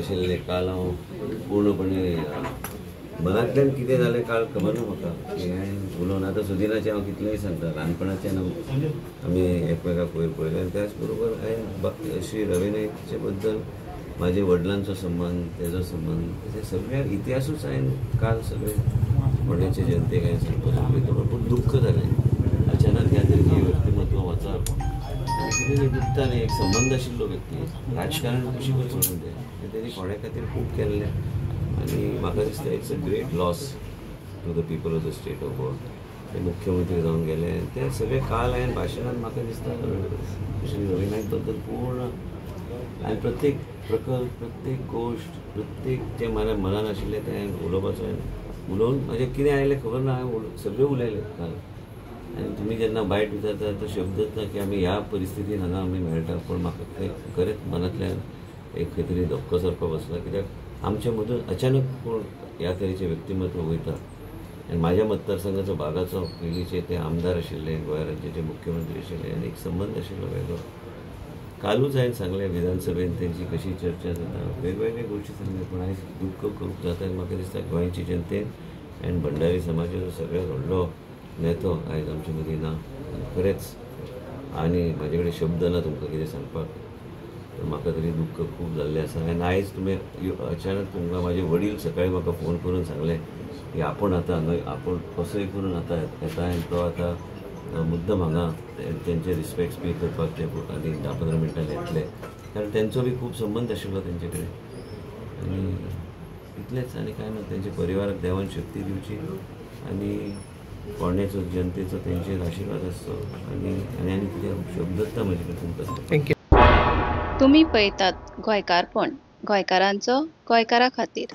आशिल्लें. काल हांव पूर्णपणे मनांतल्यान कितें जालें काल खबर ना म्हाका हें उलोवन. आतां सुदिनाचें हांव कितलेंय सांगता, ल्हानपणाच्यान आमी एकमेकाक वयर पळयलें. आनी त्याच बरोबर हांवें श्री रवी नायकचे बद्दल म्हाजे वडिलांचो संबंद, तेजो संबंद, तेजे सगळे इतिहासूच हांवें काल सगळे फोंडेचे जनतेक हांवें सांगपाचो पळयता. पूण दुख्ख जालें अचानक ह्या तरेचें व्यक्तिमत्व वचप आनी कितें दुखता न्ही. एक संबंद आशिल्लो व्यक्ती राजकारण कुशीक सोडून तें तेणी फोंड्या खातीर खूब केल्लें आनी म्हाका दिसता it's a great loss to the people of the state of Goa. ते मुख्यमंत्री जावन गेले ते सगळे काल हांवें भाशणान म्हाका दिसता श्री रवी नायक बद्दल पूर्ण आनी प्रत्येक प्रकल्प, प्रत्येक गोश्ट, प्रत्येक जें म्हाज्या मनान आशिल्लें तें हांवें उलोवपाचो. हांवें उलोवन म्हाजें कितें आयलें खबर ना, हांवें सगळें उलयलें काल. आनी तुमी जेन्ना बायट विचारता तो शब्दच ना की आमी ह्या परिस्थितीन हांगा आमी मेळटा. पूण म्हाका खरेंच मनांतल्यान एक खंय तरी धक्को सारको बसला, कित्याक आमचे मदून अचानक कोण ह्या तरेचें व्यक्तिमत्व वयता. आनी म्हाज्या मतदारसंघाचो भागाचो पयलींचे ते आमदार आशिल्ले, गोंय राज्याचे मुख्यमंत्री आशिल्ले आनी एक संबंद आशिल्लो वेगळो. कालूच हांवें सांगलें विधानसभेन तेंची कशी चर्चा जाता, वेगवेगळे गोश्टी सांगले. पूण आयज दुख्ख खूब जाता. म्हाका दिसता गोंयची जनतेन आनी भंडारी समाजाचो सगळ्यात व्हडलो नेतो आयज आमचे मदीं ना खरेंच. आनी म्हाजे कडेन शब्द ना तुमकां कितें सांगपाक, तर म्हाका तरी दुख्ख खूब जाल्लें आसा. आनी आयज तुमी अचानक तुमकां म्हाजे वडील सकाळीं म्हाका फोन करून सांगलें की आपूण आतां हांगा, आपूण कसोय करून आतां येता आनी तो आतां मुद्दम हांगा तेंचे रिस्पेक्ट पे करपाक ते आनी 10-15 मिनटां येतले, कारण तेंचो बी खूब संबंद आशिल्लो तेंचे कडेन. आनी इतलेंच आनी कांय ना. तेंच्या परिवाराक देवान शक्ती दिवची आनी फोंडेचो जनतेचो तेंचेर आशिर्वाद आसचो. आनी आनी आनी कितें शब्दच ना म्हजे कडेन तुमकां. Thank you. तुमी पळयतात गोंयकारपण, गोंयकारांचो गोंयकारा खातीर.